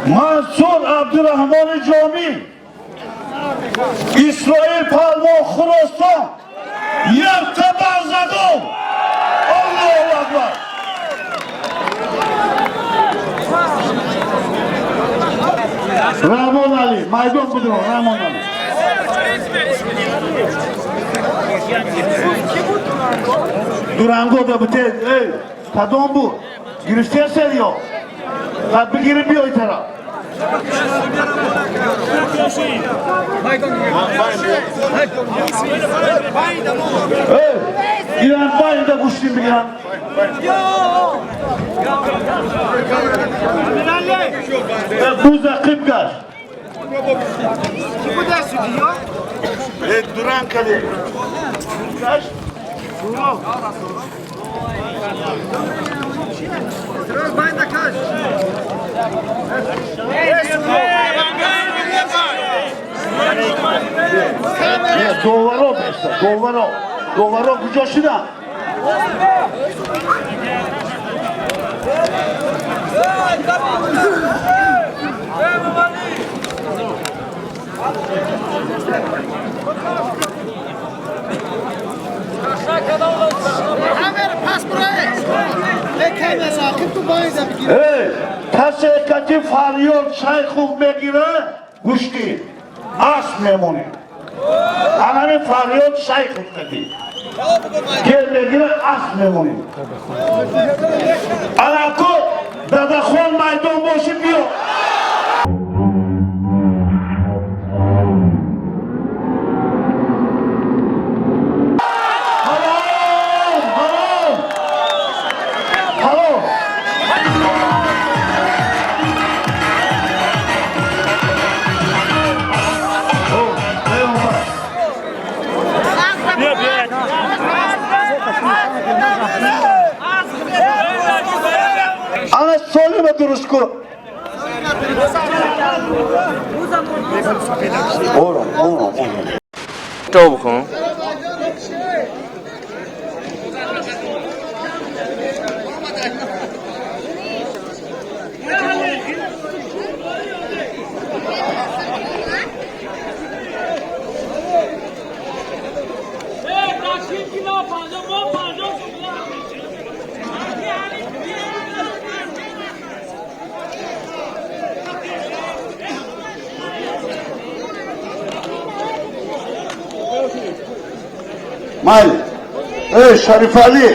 Мансур Абдурахмони Ҷомӣ, Исроил палвон Хуросон, якта барзагов. Аллоҳу акбар! Раҳмон Али, майдон бидро, Раҳмон Али. Дуранго да бите, эй, кадом буд? Гирифтесед ё? Хат бигирим биёй тараф. Эй, гиран байнда гӯштин бигиран. Буза қиб гашт. Дуран каде. Гашт. Доваро беста, доваро. Доваро куҷо шуданд? Касе кати фарёд Шайхов мегира, гӯшти асп мемонӣ. Анами фарёд Шайхов кати гел мегира, асп мемонӣ. Анаку Дадахон майдон боши, биё. Ҳаром, ҳаром, ҳаром. Ана солима дуруст кун. Ором, ором, ором. То букун. Майли. Эй, Шарифали.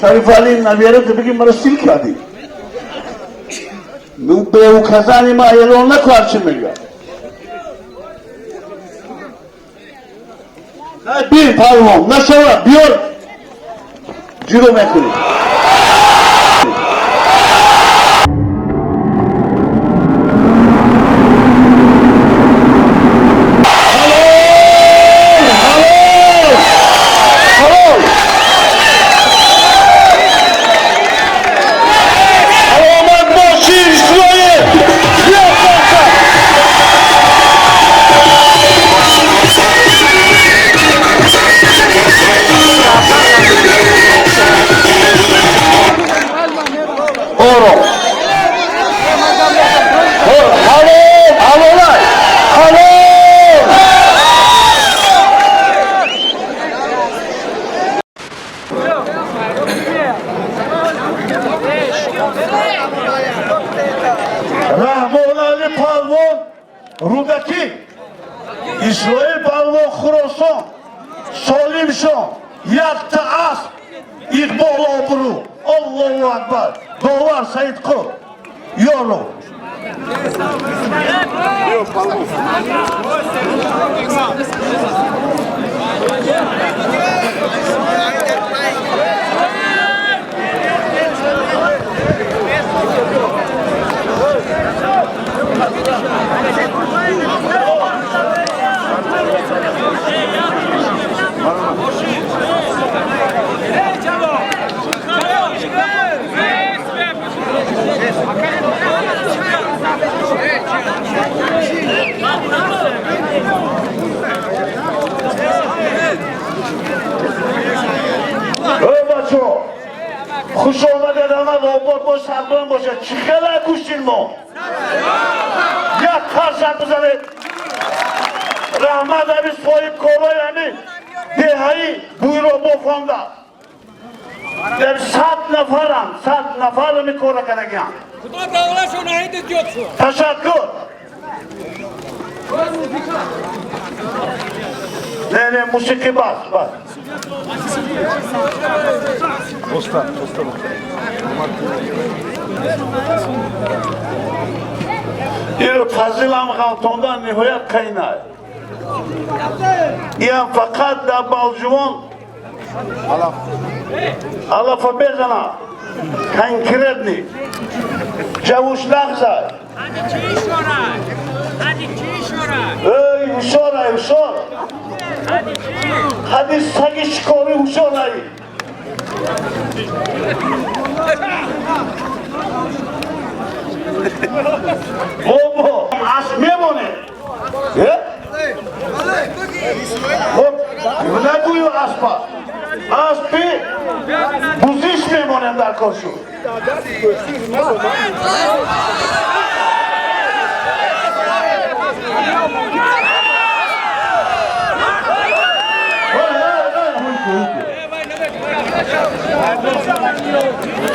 Шарифали наверное, бигӣ мара сил кардӣ. Бе указани ма эълон накард, чӣ мега? Бин палвон, нашава, биёр. Ҷудо мекунӣ. Ҳалол, ҳалол, ҳалол. Саломат бошӣ, Исроил. Биё, қорса. Ором. Ҳалол, ҳалолай. Ҳалол. Раҳмонали палвон Рӯдакӣ, Исроил палвон Хуросон, Солимшон, якта асп, Иқбол обрӯ. Аллоҳу акбар. Довар Саидқул. Ёро. Эй бачо, хуш омадед, ама обод бош, сарбаланд бошад. Чӣ хела гӯштин мо? Як қарсак бизанед. Раҳмат ами соҳибкорои ами деҳаи Буйробо фонда. Дар 100 нафарам, 100 нафар ами кора кардагиам. Ташаккур. Не, не, мусиқӣ бас, бас. Иро фазилам ғалтондан ниҳоят қайнай. Иам фақат дар Балҷувон алафа безана. Конкретный. Ҷавуш нағзай. Эй, ҳушёрай, ҳушёр. Ҳади саги шикорӣ ҳушёрай. Бобо, асп мемонед. Нагӯю аспа. Аспи бузиш мемонем дар кор шуд.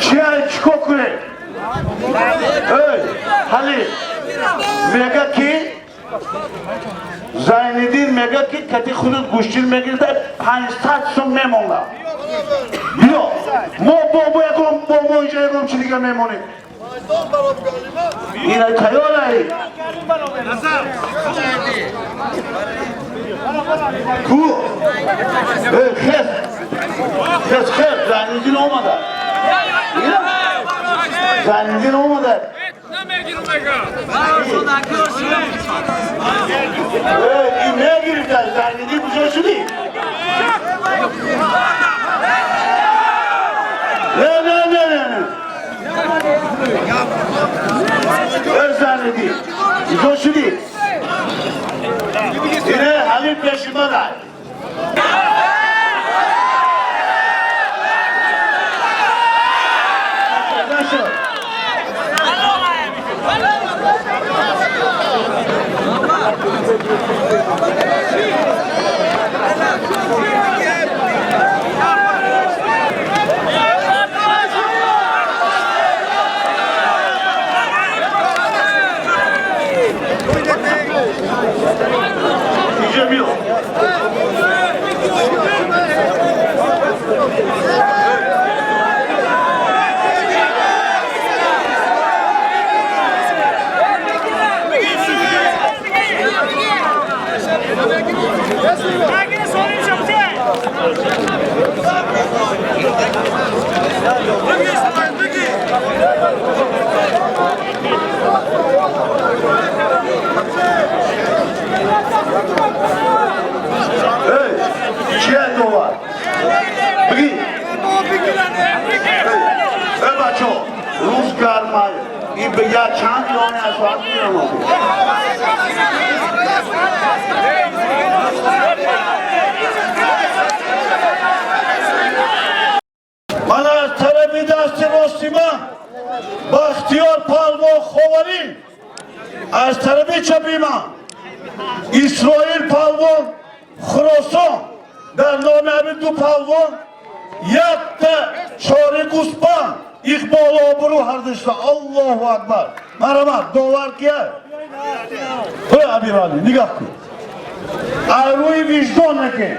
Чиай чико кунем? Эй, ҳали мега ки Зайниддин мега ки кати худут гӯштир мегирда 500 сум мемонда. Биё, мо бобо ягон бобо инҷа ягон чи дига мемонем. Ина тайёрай. Ку? Эй, хес. Хес, хес, Зайниддин омада. Зайниддин омада. Эй, ин мегирифта, Зайниддин куҷо шудӣ? Не, не, не, не, не. Эй, Зайниддин, куҷо шудӣ? Ине ҳалим пеши ман ай. Инҷа биё. Эй, чия довар? Бигӣ. Эй, бачо, рӯз гармай. Ин ба як чанд ёни асфалт меомад. Ман аз тарафи дасти рости ман Бахтиёр палвон Ховарӣ, аз тарафи чапи ман Исроил палвон Хуросон. Дар номи ҳамин ду палвон якта чори гӯспанд иқболу обрӯ ҳардушта. Аллоҳу акбар. Марҳамат, довар кия? Ой, Амиралӣ, нигаҳ кун. Аз рӯи виҷдон накун.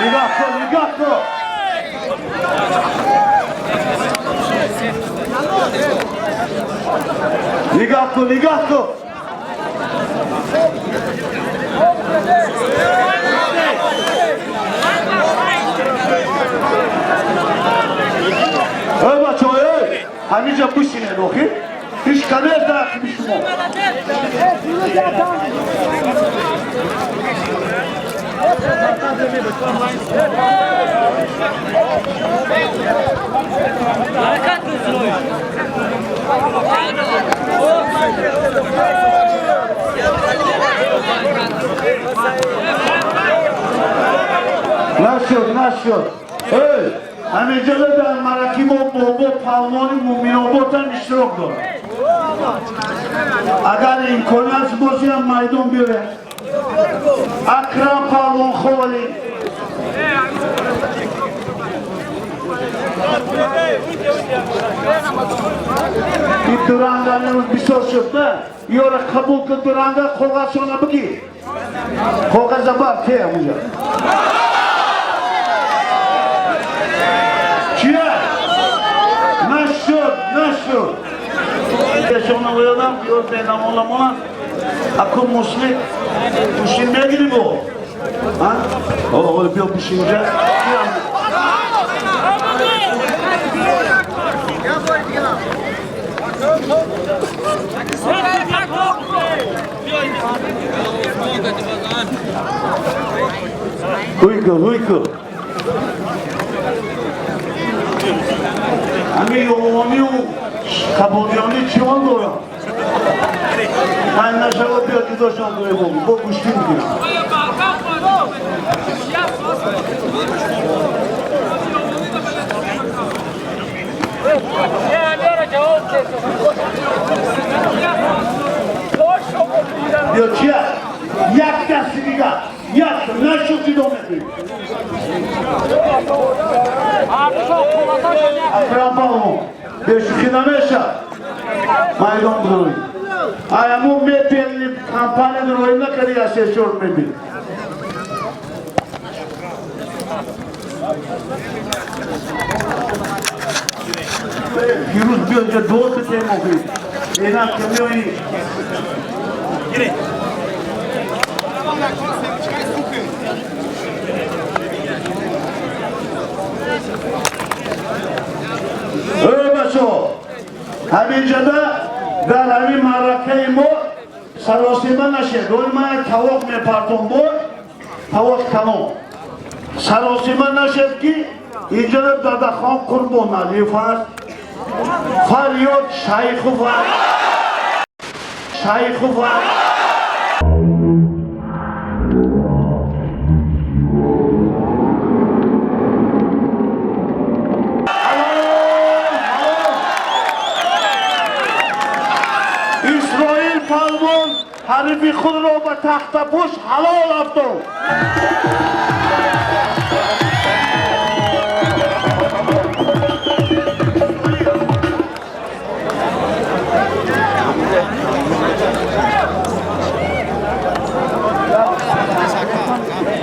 Нигоҳ кун, нигоҳ кун. Нигоҳ кун, нигоҳ кун. Эй, бачаҳо, эй, ҳаминҷа бишинед, охир. Ҳеҷ камер дар ақиби шумо. Нашуд, нашуд. Эй, ҳаминҷода дар мараки мо бобо палвони Муминобод ҳам иштирок дорад. Агар имконият бошад, майдон биёяд. Акрам палвон Холи. Ин дуранга имрӯз бисёр шуд, на? Ёра қабул кун дуранга, коғазшона бигир. Коғаза бар, те ҳамуҷа. Чия? Нашуд, нашуд. Шона оёдам, ёр бенамоламона. Аку муслим, мушин мегирӣ бо? А? О, биё бишин инҷа. Ҳуйку, ҳуйку. Ҳамин ёвонию қабодиёнӣ чион дорам? Ман нашава, биё ҷудошон кунем, бо гӯштӣ мегирам. Биё, чия? Як дасти дигар. Як нашуд, ҷудо мекунем. Акрам палвон, бешӯхӣ намешавад. Майдон бироӣ. Ай, аму мебели компания роӣ накарди, аз се-чор мебел. Фирӯз, биё инҷа, дуо битем охи. Инам ки меоӣ. Эй бачо, ҳаминҷода дар ҳамин маъракаи мо саросима нашед. Ои ман тавоқ мепартом, бо тавоқ калон. Саросима нашед, ки инҷода Дадахон Қурбоналиев аст, Фарёд Шайхов аст, Шайхов аст. Ҳалол, ҳалол. Исроил палвон ҳарифи худро ба тахтапӯш ҳалол афтод.